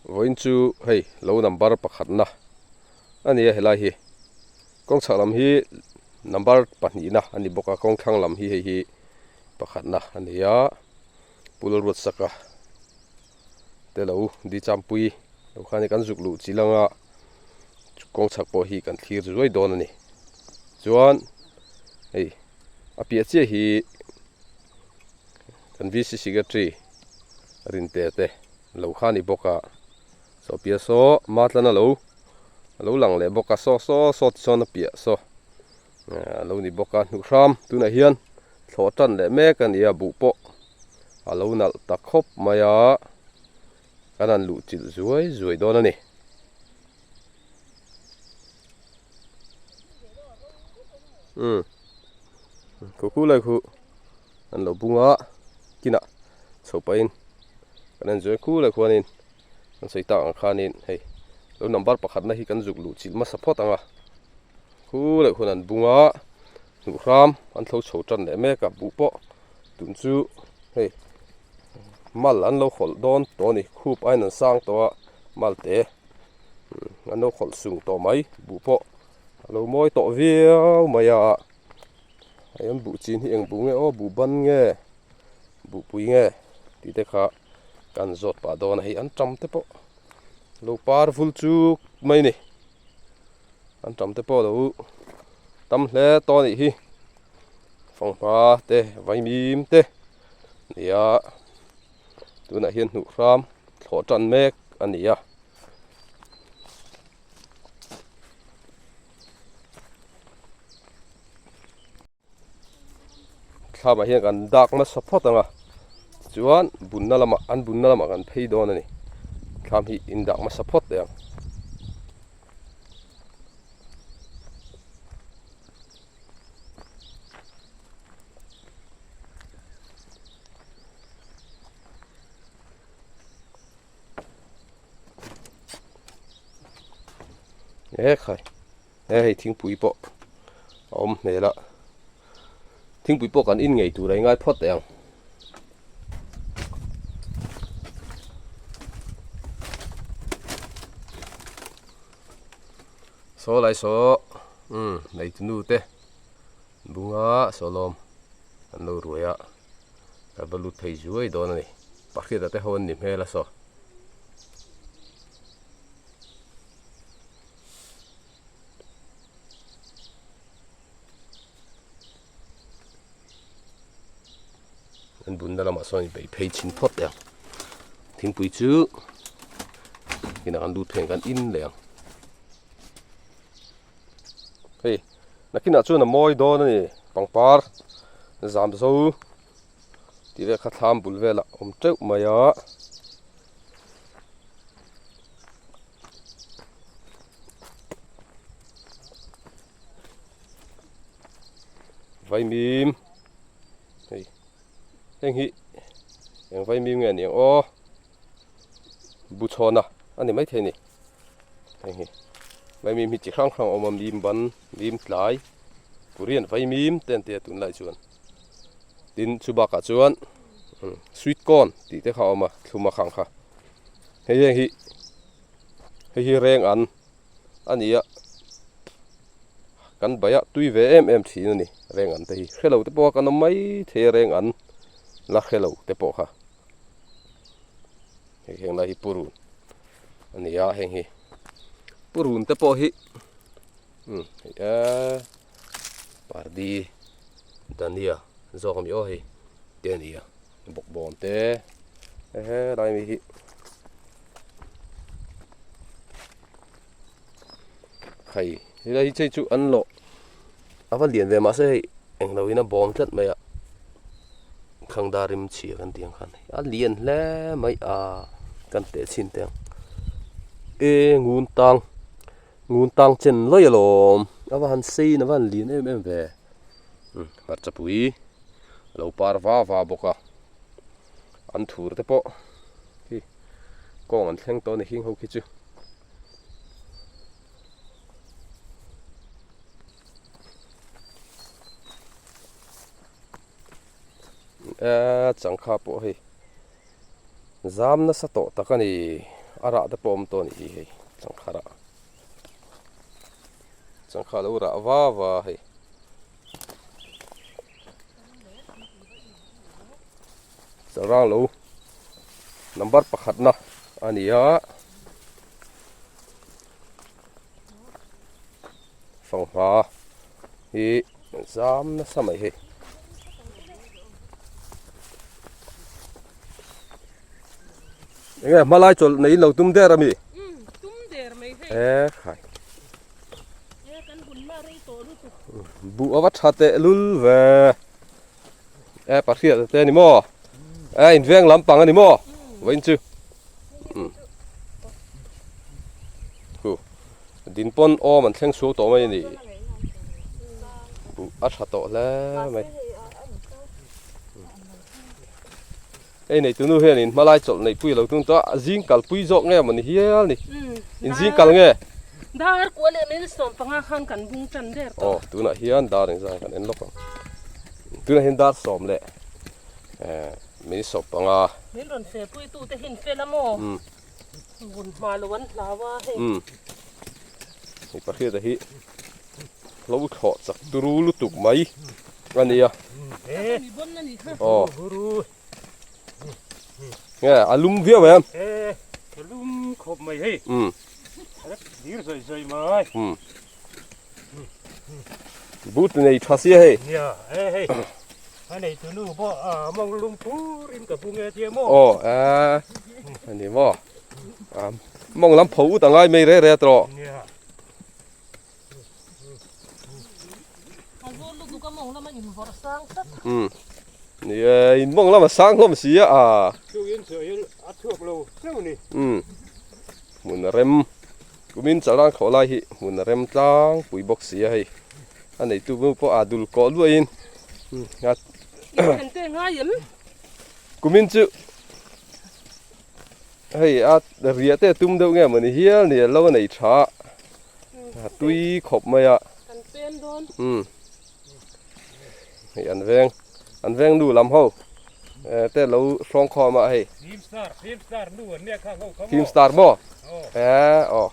Vawiin chu hei lo number pakhatna a ni a helai hi kawng chhak lam hi number pahnihna a ni bawk a kawng thlang lam hi hei hi pakhatna a ni a Pu Lalruatsaka te lo di champui lo khan kan zuk luh chi lang a kawng chhak pawh hi kan thlir zuai dawn a ni chuan hei a piah chiah hi kan V C secretary Rinte te lo kha a ni bawk a saw piah saw Matlana lo a lo lang leh bawk a saw saw saw ti sawn a piah saw a lo ni bawk a hnuh hram tunah hian thlawh tan leh mek a ni a buh pawh a lo nalh ta khawp mai a kan han luh chilh zuai zuai dawn a ni. Umm khu khu lai khu an lo bung a kinah chho pahin kan en zuai khu lai khuanin an sawi tak ang khanin hei lo number pakhatna hi kan zuk luh chilh hmasa phawt ang a khu leh khuan an bung a hnuh hram an thlo chho tan leh mek a buh pawh tun chu hei mal an lo hawlh dawn tawh a ni khup aiin an sang tawh a mal te an lo hawlh sung tawh mai buh pawh a lo mawi tawh viau mai a hei an buh chin hi eng buh nge aw buh ban nge buh pui nge tih te kha kan zawt pah dawn a hei an tam te pawh lo par vul chuk mai a ni an tam te pawh lo tam hle tawh a nih hi fanghma te vaimim te nia tunah hian hnuh hram thlawh tan mek a ni a. Thlamah hian kan dak nasa phawt ang a tichuan bunna lamah an bunna lamah kan phei dawn a ni thlam hi in dak nasa phawt teh ang. E khai he hei thingpui pawh a awm hmel a thingpui pawh kan in ngei tur a ingai phawt teh ang. Saw lai saw umm neitu nu te bunga sawlawm an lo ruai a. Ka va lut phei zuai dawn a ni. Pakhiata te ho an ni hmel a saw. An bunna lamah sawn in beih phei chhin phawt teh ang. Thingpui chu inah kan lut phei ang kan in leh ang. Hei nakinah chuan a mawi dawn a ni pangpar zam zo tih vel kha thlam bul velah a awm teuh mai a. Vaimim hei heng hi eng vaimim nge a ni ang aw buchhawna a ni maithei a ni. Hei hi vaimim hi chi hrang hrang a awm a mim ban mim tlai korean vaimim te an tia tunlai chuan tin chu bakah chuan sweet corn tih te kha a awm a thlum a khang kha hei heng hi hei hi reng an a ni a kan baih a tui ve em em thin a ni reng an te hi hrelo te pawh kan awm mai thei a reng an la hrelo te pawh kha. Hei heng lai hi purun a ni a heng hi purun te pawh hi umm hei eee pardi dania zawk a ni aw hei te a ni a bawkbawn te helai mi hi hei helai hi chei chu an lawh a va lian ve mahse hei englo in a bawm tlat mai a khangda rim chhia kan tih ang khan a lian hle mai a kan teh chhin teh ang e ngun tang ngun tang chen lawi alawm a va han sei in a va han lian em em ve hmarcha pui a lo par va va bawk a an thur te pawh hi kawng an thleng tawh a ni hing ho khi chu. Eee changkha pawh hei zam nasa tawh tak a ni. A rah te pawh a awm tawh a nih hi hei changkha rah changkha lo rah va va hei. Chalrang lo number pakhat na a ni a fanghma hi zam nasa mai hei. Enge hmalai chawlh nei in lo tum der ami? Umm tum der mai hei. E khai. E kan hun ma rei tawh lutuk. Buh ava tha teh lul ve. E pahriat te ni maw? E in veng lampang ani maw? Vawiin chu. Umm. Hu. Din pawn awm an thleng suau tawh mai ani. Buh a tha tawh hle mai. Hei neitu nu hian in hmalai chawlh neihpui a lo tum tawh a, a zing kalpui zawk nge maw ni hial ni. In zing kal nge? Dar kua leh mil 15 khan kan bung tan der tawh. Aw, tunah hian dar engzah kan en lawk ang. Tunah hian dar sawm leh mil 15. Min rawn fe pui tu te hin fel a maw? Bun hma lo an hlau a hei. Hei pahriata hi Lo thlawh chak turu lutuk mai a nia. Aw. Nge a lum viau em? E, a lum khawp mai hei. Um. Dir zoi zoi mai. Um. But nei tha sia hei. Nia, e hei. A nei tu nu pawh a mawng lum pur in ka bung e tia maw. Aw, a ani maw. A mawng lam pho ut a ngai mai re re tawh. Nia. Umm ni e in mawng lama sang hlawm si a a umm hmun a rem kumin chalrang thlawh lai hi hmun a rem tlangpui bawk si a hei a neitu nu pawh a dul kawh luahin kumin chu hei a riah te a tum deuh nge mawni hial ni a lo a nei tha a. A tui khawp mai a. Kan pen dawn. Umm. Hei an veng an veng nu lam ho eh te lo hrawng khawm a hei. Film star film star nu an nia kha ho kha maw. Film star maw? Eh aw.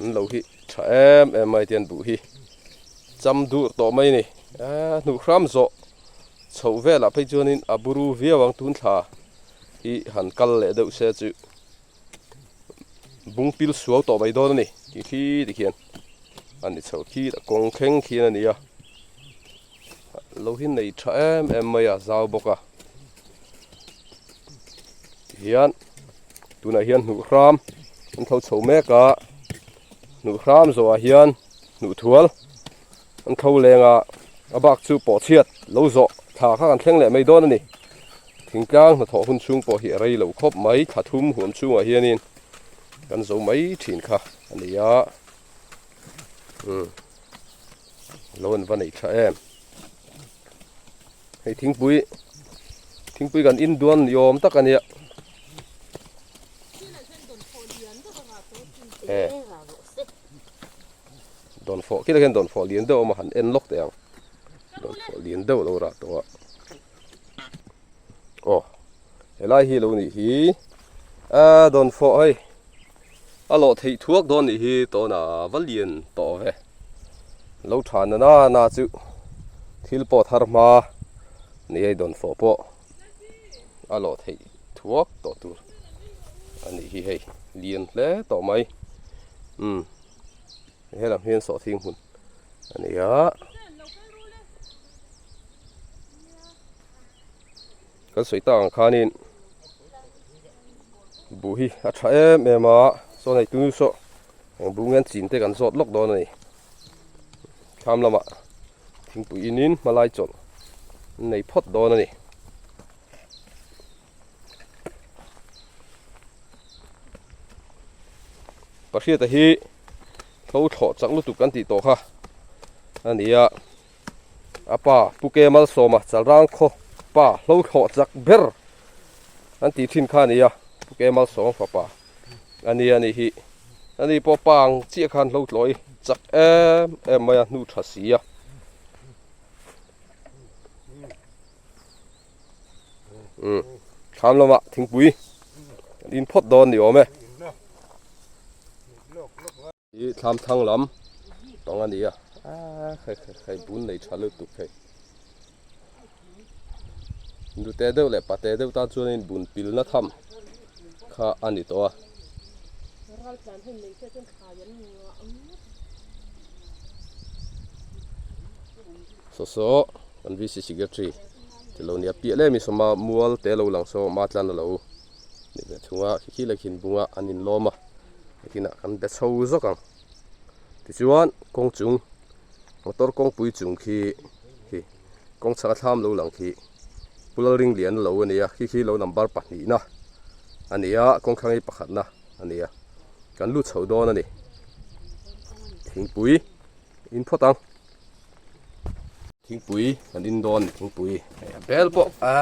An lo hi tha em em mai tian buh hi cham dur tawh mai a ni. Eh hnuh hram zawh. Chhoh velah phei chuanin a buru viau ang tun thla hi han kal leh deuh se chu bung pil suau tawh mai dawn a ni tih khi tikhian a ni chho khi a kawng thleng khian a ni a lo hi nei tha em em mai a zau bawk a tihian tunah hian hnuh hram an tho chho mek a hnuh hram zawhah hian hnuh thual. An tho leng a, a bak chu pawh chhiat lo zawh thla kha kan thleng leh mai dawn a ni. Thingtlang hnathawh hun chhung pawh hi a rei lo khawp mai, thla thum huam chhungah hianin kan zo mai thin kha a ni a. Umm lo an va nei tha em. Hei thingpui thingpui kan in duan ni awm tak a nia. E. Dawnfawh khilai khian dawnfawh lian deuh a awm a han en lawk teh ang dawnfawh lian deuh a lo rah tawh a aw helai hi lo nih hi a dawnfawh hei a lawh theih thuak dawn nih hi tawna va lian tawh ve lo tha na na na chu thil pawh thar hma ni hei dawnfawh pawh a lawh theih thuak tawh tur a nih hi hei lian hle tawh mai umm. Helam hian sawhthing hmun a ni a. Kan sawi tak ang khanin buh hi a tha em em a, sawn hei tunu saw eng buh nge an chin te kan zawt lawk dawn a ni. Thlam lamah thingpui inin hmalai chawlh an nei phawt dawn a ni. Pahriata hi tho thlawh chak lutuk kan tih tawh kha a ni a, a pa Pu Ke Malsawma Chalrang khaw pa hlo thlawh chak ber an tih thin kha a ni a, Pu Ke Malsawma fapa a ni a nih hi. Ani pawh pa ang chiah khan hlo tlawi chak em em mai a hnu tha si a. Umm thlam lamah thingpui kan in phawt dawn ni awm e. Hi thlam thang lam pang a ni a aaa hei hei hei bun nei tha lutuk hei nute deuh leh pate deuh tan chuanin bun pilna tham kha a ni tawh a. Saw saw kan VC secretary te lo nia piah lem in sawma mual te lo lang saw matlan a lo ni ve thung a khi khi leh khin bunga an inlawm a nakinah kan be chho zawk ang tichuan kawng chung motor kawngpui chung khi khi kawng chhak a thlam lo lang khi Pu Lalringliana lo a ni a khi khi lo number pahnihna a ni a kawng thlang hi pakhatna a ni a kan lut chho dawn a ni thingpui in phawt ang. Thingpui kan in dawn thingpui hei a bel pawh a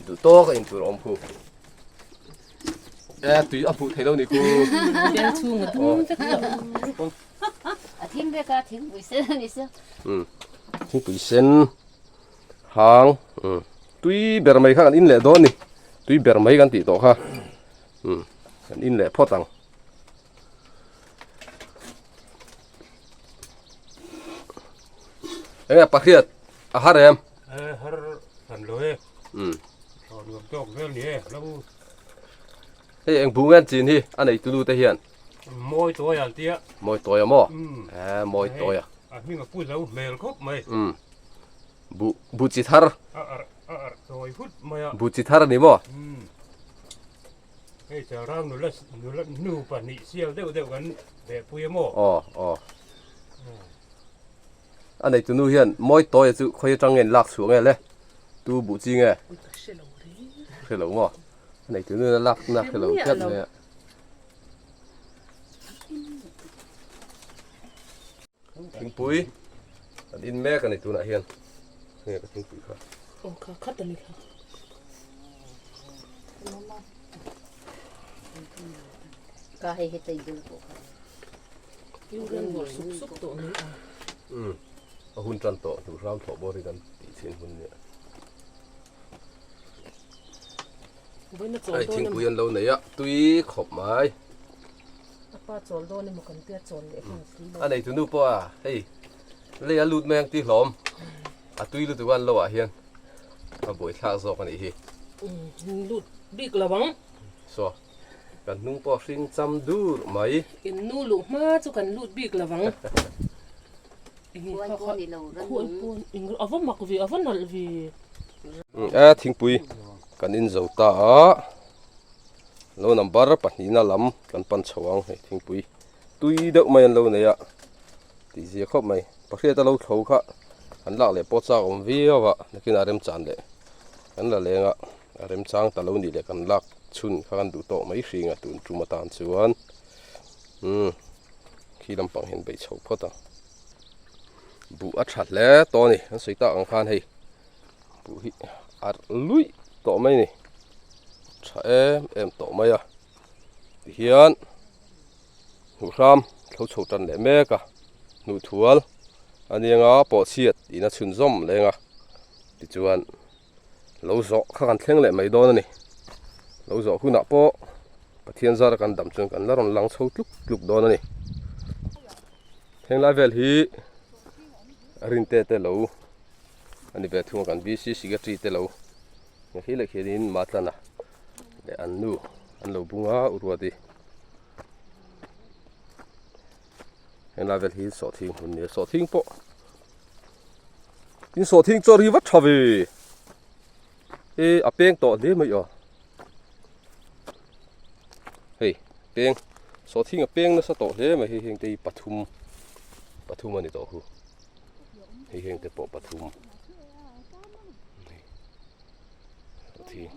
duh tawk a in tur a awm khu e tui a hmuh theih lo ni khu bel chhung a dum vek tawh a thim vek a thingpui sen a ni sia um thingpui sen hang um tui ber mai kha kan in leh dawn ni tui ber mai kan tih tawh kha um kan in leh phawt ang. Enge pakhiat a har em? E har kan lo e. Um. Thaw nuam tawk vel ni e lo. Hei eng bu ngen chin hi a nei tulu te hian. Mawi tawi an tia. Mawi tawi a maw? E mawi tawi a. A hming a pu zo hmel khawp mai. Um. Bu bu chi thar. A ar a ar tawi hut mai a. Bu chi thar ani maw? Um. Hei Chalrang nula nula nu pahnih sial deuh deuh kan behpui a maw? Aw aw. A neitu nu hian mawi tawi chu khawi atang nge lak chhuah nge le? Tu buh chi nge? Ka hre lo reng. Hre lo maw? A neitu nu hian a lak na hre lo tlat mai a. Thingpui kan in mek a ni tunah hian. Nge ka thingpui kha. Aw kha khat a ni kha. Ka hei hetei bul pawh kha. Rin vawrh sup sup tawh ni a. Umm a hun tan tawh hnuh hram thawh bawr hi kan tih chhin hun nia. Vawiin a chawl Hei dawn thingpui an lo nei a tui khawp mai. A pa chawl dawn emaw kan tia chawl leh hman si lo. A neitu nu pawh a hei lei a lut mai ang tih hlawm a tui lutuk a an lo ah hian a buaithlak zawk a nih hi. Umm lut bik lo ang. Saw kan hnung pawh hring cham dur mai. In nu luh hma chu kan lut bik lo ang. Khuai pawh ni lo ran nung. A va mak ve a va nalh ve. E thingpui kan in zo ta a. Lo number pahnihna lam kan pan chho ang hei thingpui tui deuh mai an lo nei a tih zia khawp mai pahriat a lo thlo kha an lak leh pawh chak awm viau a nakinah remchan leh kan la leng a a remchang ta lo nih leh kan lak chhun kha kan duh tawh mai hring a tun tum atan chuan umm khi lampang hian beih chho phawt ang buh a tha hle tawh a ni an sawi tak ang khan hei. Buh hi a luih tawh mai a ni tha em em tawh mai a tihian hnuh hram thlo chho tan leh mek a hnuh thual a nianga pawh chhiat tihna chhunzawm leng a tichuan lo zawh kha kan thleng leh mai dawn a ni lo zawh hunah pawh Pathian zara kan dam chuan kan la rawn lang chho tluk tluk dawn a ni thenglai vel hi rinte te lo. A ni ve thung a kan VC secretary te lo ni hi leh khianin Matlana leh an nu an lo bung a Uruati henglai vel hi sawhthing hmun nia sawhthing pawh tin sawhthing chaw ri vat tha ve e a peng tawh hle mai aw hei peng sawhthing a peng nasa tawh hle mai hei heng te hi pathum pathum a ni tawh hu. Hei heng te pawh pathum sawhthing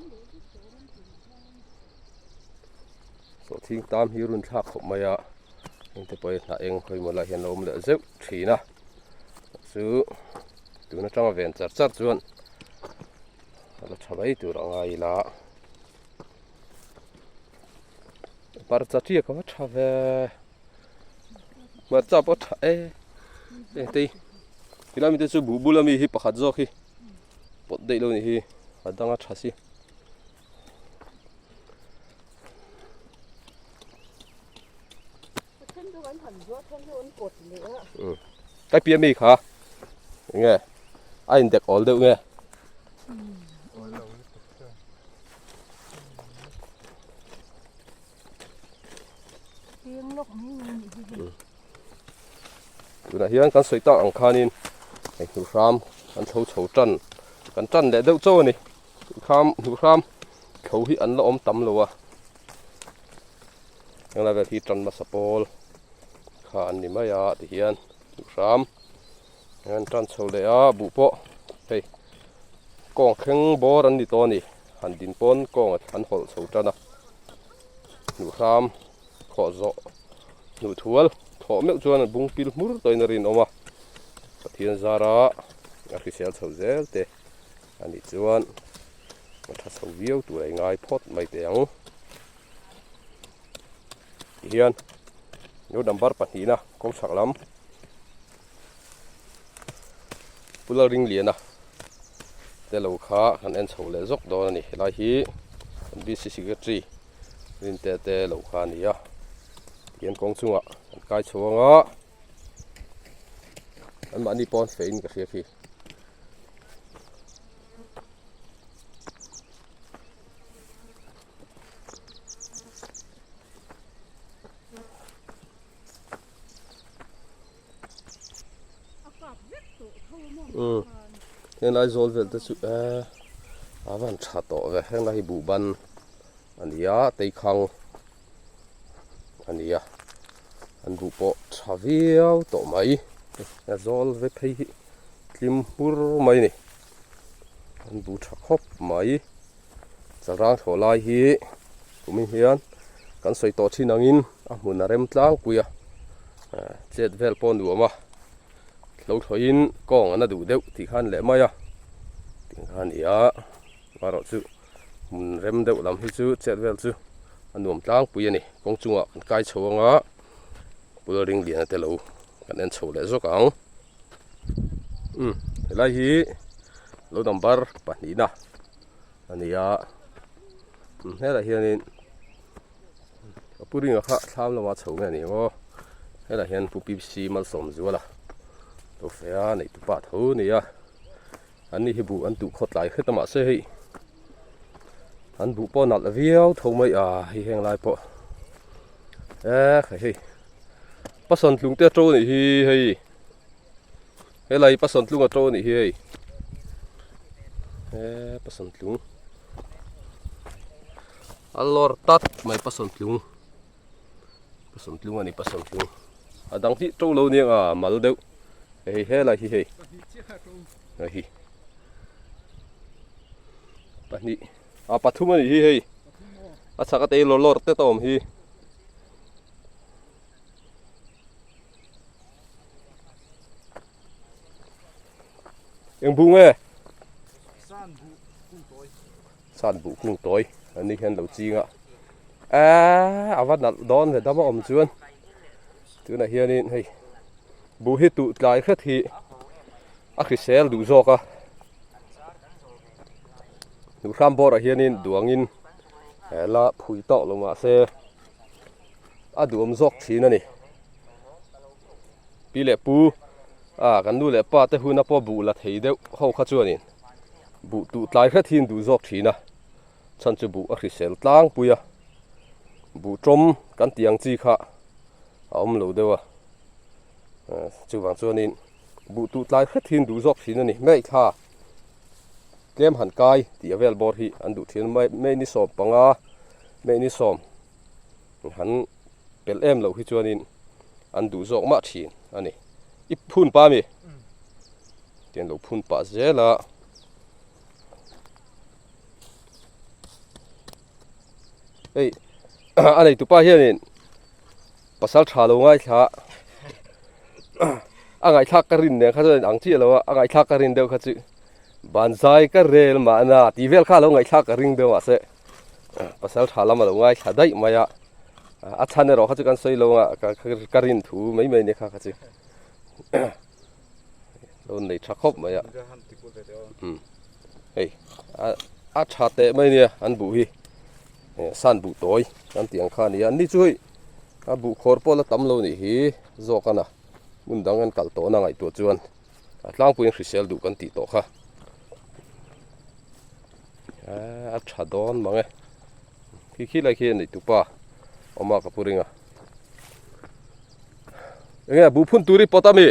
sawhthing tam hi run thlak khawp mai a heng te pawh hi hnah eng hawi maw lai hian a awm leh zeuh thin a chu tun atanga ven char char chuan a la tha mai tur a ngai ila parcha tiak a va tha ve. Hmarcha pawh tha e engtei tilai mite chu buh bula mi hi pakhat zawk hi pawt daih lo ni hi a danga tha si. Kai piah mi kha enge a indek awl deuh nge. Tunah hian kan sawi tak ang khanin hei hnuhhram kan thlo chho tan kan tan leh deuh chauh a ni hnuhhram hnuhhram thlo hi an la awm tam lo a henglai vel hi tan hmasa pawl kha an ni mai a tihian hnuhhram an tan chho leh a buh pawh hei kawng thleng bawr an ni tawh a ni han din pawn kawng an hawlh chho tan a hnuhhram khawh zawh hnuh thual thawh meuh chuan a bung pil hmur tawhin a rinawm a Pathian zara a hrisel chho zel te a nih chuan a tha chho viau tur a ingai phawt mai teh ang tihian no number pahnihna kawngchhak lam Pu Lalringliana te lo kha kan en chho leh zawk dawn a ni helai hi kan BC secretary Rinte te lo kha a ni a tihian kawng chungah an kai chho ang a anmahni pawn feh in ka hria khi. Heng lai zawl vel te chu eh a van tha tawh ve heng lai hi buh ban a ni a teikhang a ni a an buh pawh tha viau tawh mai a zawl ve phei hi tlim hmur mai a ni an buh tha khawp mai. Chalrang thlawh lai hi kumin hian kan sawi tawh thin angin a hmun a rem tlangpui a chet vel pawh a nuam a hlo thlawhin kawng an a duh deuh tih khan leh mai a tih kha a ni a amaherawhchu hmun rem deuh lam hi chu chet vel chu a nuam tlangpui a ni kawng chungah kan kai chho ang a pul ring lian te lo kan en chho leh zawk ang umm helai hi lo number pahnihna. a ni a helaiah hianin a pu ringa kha thlam lamah chho nge a ni maw helaiah hian pu P C Malsawmzuala lo feh a neih tupa tho a ni a an ni hi buh an tuh khawt lai hret a mahse hei an buh pawh nalh viau tho mai a hei heng lai pawh e khai hei pasawn tlung te a to a nih hi hei. Helai Pasawntlung a to a nih hi hei he Pasawntlung a lawr tat mai Pasawntlung Pasawntlung a ni Pasawntlung a dang hi to lo nia a mal deuh hei helai hi hei hei hi pahnih a pathum a nih hi hei a chhak a tei lawr lawr te a awm hi. Eng bu nge? San buh kung tawi an ni hian lo ching a eee a va nalh dawn ve dam a awm chuan tunah hianin hei buh hi tuh tlai hret hi a hrisel duh zawk a hnuhhram bawrah hianin duangin la phui tawh lo mahse a duhawm zawk thin a ni. Pi leh pu a kan nu leh pa te huna pawh buh la thei deuh ho kha chuanin buh tuh tlai hret hi an duh zawk thin a, chhan chu buh a hrisel tlangpui a, buh tawm kan tih ang chi kha a awm lo deuh a, chuvang chuanin buh tuh tlai hret hi an duh zawk thin a ni. Hmeithla tlem han kai tih a vel bawr hi an duh thin a, May ni 15, May ni 10. Han pelh em loh hi chuanin an duh zawk mah thin a ni. I phun pa mi? Tian lo phun pah zel a. Hei a nei tupa hianin pasal tha lo ngaithla a ngaihthlak ka rin nen kha chuan ang chiah lo a, a ngaihthlak ka rin deuh kha chu banzai ka rel mahna tih vel kha a lo ngaihthlak ka ring deuh mahse. pasal tha lam a lo ngaithla daih mai a a chhan erawh kha chu kan sawi lo a ka rin thu mai mai nia kha kha chu lo nei tha khawp mai a hei a tha teh mai nia an buh hi san buh tawi kan tih ang kha a ni a ni chu hei a buh khawr pawh la tam lo nih hi zawk a na. Hmun dang an kal tawhna ngaihtuah chuan a tlangpuiin hrisel duh kan tih tawh kha. A tha dawn mang e. Khi khi lai khi a neih tupa awm a ka pu ring a. Enge buh phun tur i pawt a mi?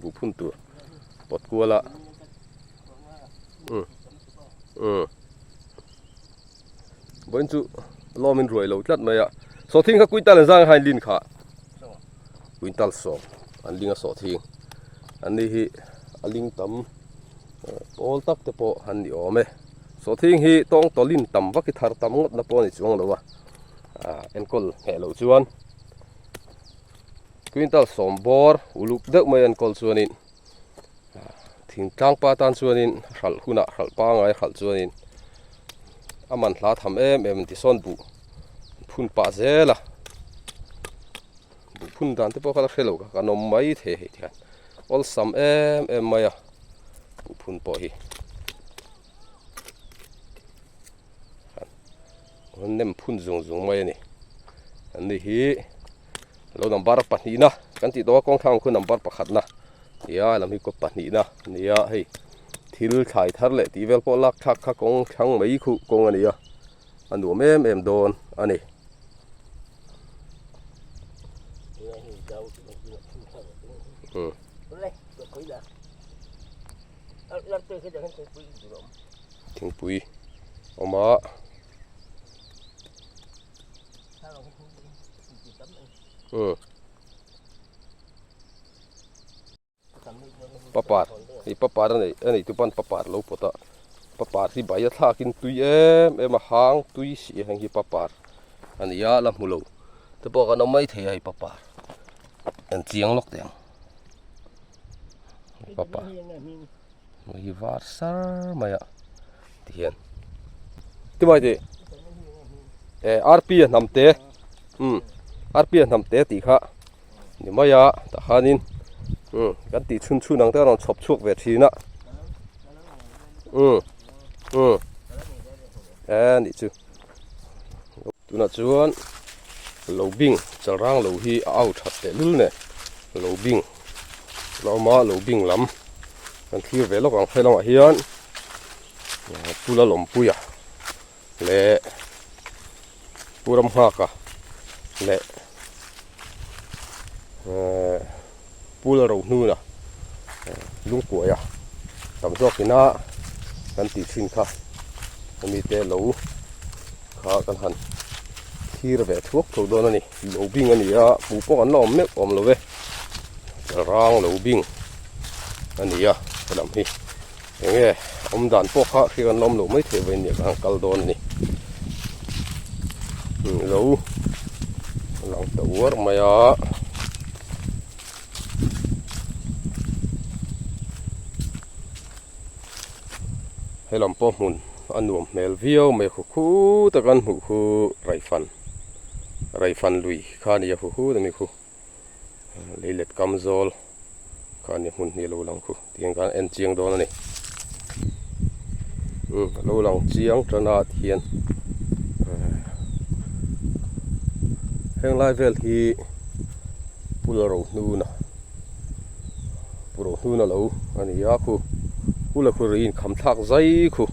Buh phun tur pawt kual a. Vawiin chu lawmin ruai lo tlat mai a. Sawhthing kha quintal an zang hain lin kha. Quintal sawm an ling a sawhthing. An ni hi a ling tam pawl tak te pawh an ni awm e. Sawhthing hi tawng tawlin tam vak i thar tam ngawt na pawh a ni chuang lo a. Enkawl ngheh loh chuan quintal sawm bawr uluk deuh mai enkawl chuanin Thingtlang pa tan chuanin hralh hunah hralh pangai hralh chuanin a man hla tham em em tisawn buh phun pah zel a buh phun dan te pawh kha la hre lo ka kan awm mai thei hei ti hian awlsam em em mai a buh phun pawh hi nem phun zung zung mai a ni an ni hi lo number pahnihna kan tih tawh a kawng thlang khu number pakhatna nia lam hi kaw pahnihna nia hei thil thlai thar leh tih vel pawh lak thlak kha kawng thlang mai khuh kawng a ni a a nuam em em dawn a ni. Thingpui awm a. Papar hei papar a neih a neih tu pawn papar lo pawt a papar hi bai a thlakin tui em em a hang tui si a heng hi papar a ni a la hmu lo te pawh kan awm mai thei a hei papar en chiang lawk teh ang papar hei var sar mai a tihian timai tih eh rp a hnam te umm rp a hnam te tih kha. Ni mai a tah khanin umm kan tih chhun chhun ang te a rawn chhawp chhuak ve thin a umm umm e nih chu tunah chuan lo bing chalrang lo hi a au that teh lul nen lo bing la awm a lo bing lam kan thlir ve lawk ang phei lamah hian pula lawmpuia leh Pu Ramnghaka leh ehh Pu Lalrohnuna lungkuaia tam zawkina kan tih thin kha hemi te lo kha kan han thlir ve thuak tho dawn a ni lo bing a ni a hmuh pawh kan la awm meuh awm lo e rang lo bing a ni a helam hi. Enge awm dan pawh kha hriat an la awm loh mai theih vawiin nia ka han kal dawn a ni. Lo lang ta uar mai a. Helam pawh hmun a nuam hmel viau mai khu khu tak an hmuh khu Raifan Raifan lui kha a ni a khu khu ta mi khu. Leilet kam zawl kha a ni hmun hi a lo lang khu tiang khan en chiang dawn a ni umm a lo lang chiang tan a tihian heng lai vel hi Pu Lalrohnuna Pu Rohnuna lo a ni a khu Pu Lakhuri in kham thlak zai khu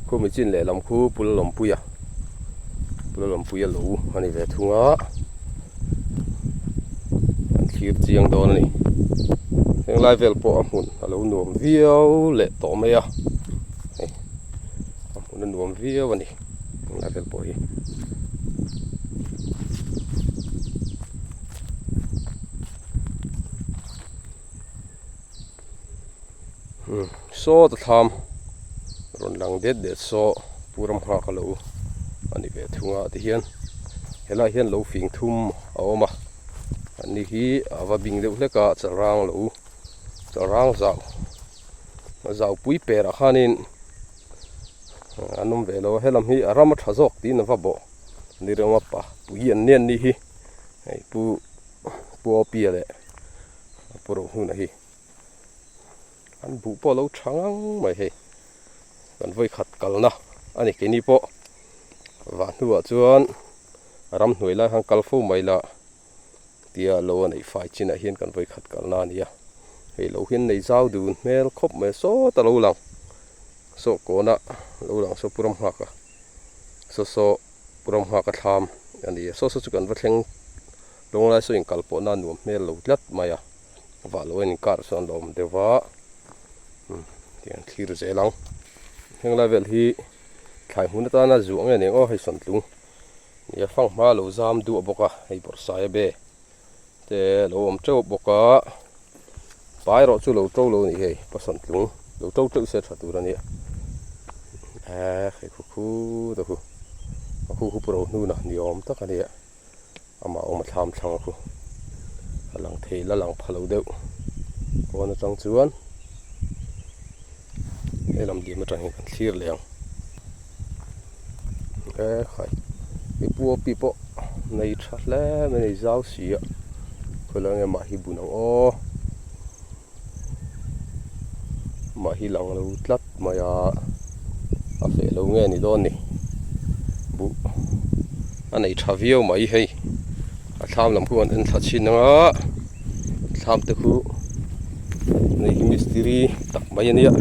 khu mi chin lehlam khu Pu Lalawmpuia Pu Lalawmpuia lo a ni ve thung a. An thlir chiang dawn a ni heng lai vel pawh a hmun a lo nuam viau leh tawh mai a hei a hmun a nuam viau a ni heng lai vel pawh hi. Saw ta thlam rawn lang det det saw pu ram nghak a lo a ni ve thung a tihian helaiah hian lo fing thum a awm a ani hi a va bing deuh hlek a chalrang lo chalrang zau zau pui per ah khanin an awm ve lo a helam hi a ram a tha zawk tiin a va bawh ni reng a pa pui an nen ni hi hei pu pu awpia leh pu rohnuna hi. An buh pawh a lo tha ngang mai hei kan vawikhat kalna a ni keini pawh vah hnuah chuan ramhnuai lai khan kal fo mai la Tia lo a neih fai chinah hian kan vawi khat kalna a ni a, hei lo hian nei zau dun hmel khawp mai a sawt a lo lang saw kawna lo lang saw pu ram nghak a saw saw pu ram nghak a thlam a ni a saw saw chu kan va thleng lawng lai saw inkal pawh na nuam hmel lo tlat mai a vah lo a inkar chuan lo awm deuh va umm tiang thlir zel ang heng lai vel hi thlai hmun atana zuah nge nen aw hei sawntlung. Nia fanghma lo zam duah bawk a, hei bawrhsai a be te lo awm teuh bawk a, pa erawh chu lo to lo a ni hei, pasawn tlung lo to teuh se tha tur a nia, eee hei khu khu ta khu, a khu khu pu ro hnuna ni awm tak a nia, amah awm a thlam thlang a khu, a lang thei la lang pha lo deuh pawn atang chuan he lam dim atang hian kan thlir leh ang. E khai i pu a pi pawh nei tha hle mai nei zau si a khawilai nge mah hi bun ang aw mah hi lang lo tlat mai a a feh lo nge ni dawn ni buh a nei tha viau mai hei a thlam lam khu an en thla chhin ang a thlam te khu nei hi mistiri tak mai a nia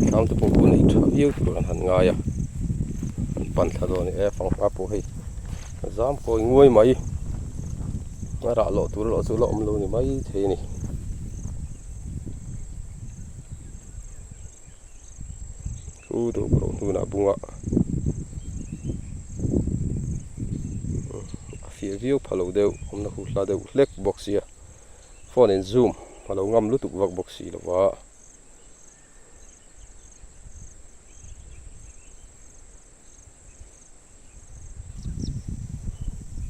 thlam te pawh khu nei tha viau tur an han ngai a an pan thla dawn a ni e fanghma pawh hei a zam kawi nguai mai a rah lawh tur erawh chu la awm lo ni mai thei a ni. Chu dawh pawh hnunah bunga a fiah viau pha lo deuh awmna hu hla deuh hlek bawk sia phone in zoom a lo ngam lutuk vak bawk si lo va.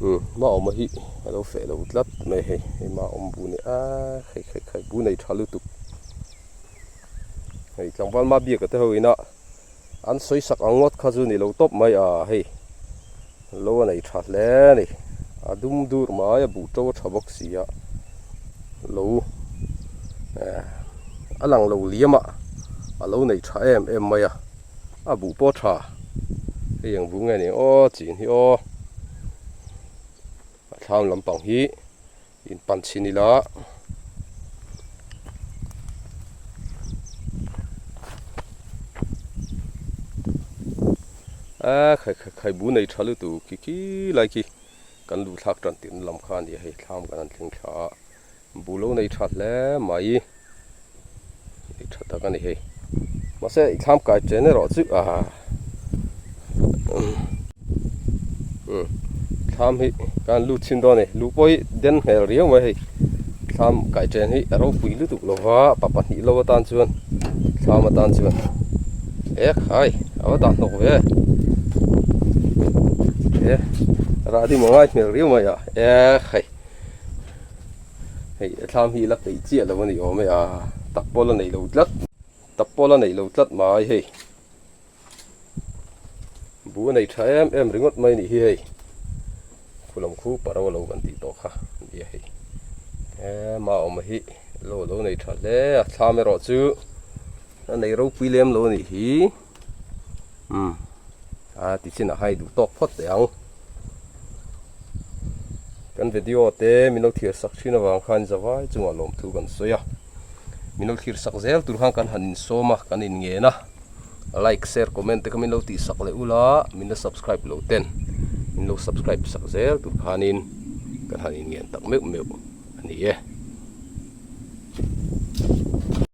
Umm hma awm hi a lo feh lo tlat mai hei hei hma awm bu ni a hei hei hei bu nei tha lutuk hei tlangval ma biak te ho ina an sawi sak ang ngawt kha chu ni lo tawp mai a hei lo a nei tha hle a ni a dum dur mai a buh to a tha bawk si a lo eh a lang lo liam a a lo nei tha em em mai a. A buh pawh tha hei ang buh nge ni aw chin hi aw a thlam lampang hi in pan chhin ila a khai khai khai buh nei tha lutuk khi khi lai khi kan luh thlak tan tirh na lam kha a ni a hei thlam kan han thleng thla a. Buh lo nei tha hle mai nei tha tak a ni hei mahse i thlam kai chen erawh chu ah umm thlam hi kan lut chhin dawn a ni luh pawh hi den hmel riau mai hei thlam kai chen hi a ropui lutuk lo va pa pahnih lo atan chuan thlam atan chuan e khai a va dah hnawk ve e rah ding a ngai hmel riau mai a e khai. Hei a thlam hi la peih chiah lo a ni awm e a tak pawl a neih lo tlat tak pawl a neih lo tlat mai hei buh a nei tha em em ringawt mai a nih hi hei khulam khu paro lo kan tih tawh kha a ni a hei ema awm hi lo lo nei tha hle a thlam erawh chu a nei ropui lem lo a nih hi umm a ti chin ah khan i duh tawk phawt teh ang kan video te min lo thlir sak thin avang khan zavai chungah lawmthu kan sawi a min lo thlir sak zel tur khan kan han insawm a kan inngen a like share comment te kha min lo tih sak leh ula min la subscribe lo ten min lo subscribe sak zel tur khanin kan han inngen tak meuh meuh a ni e.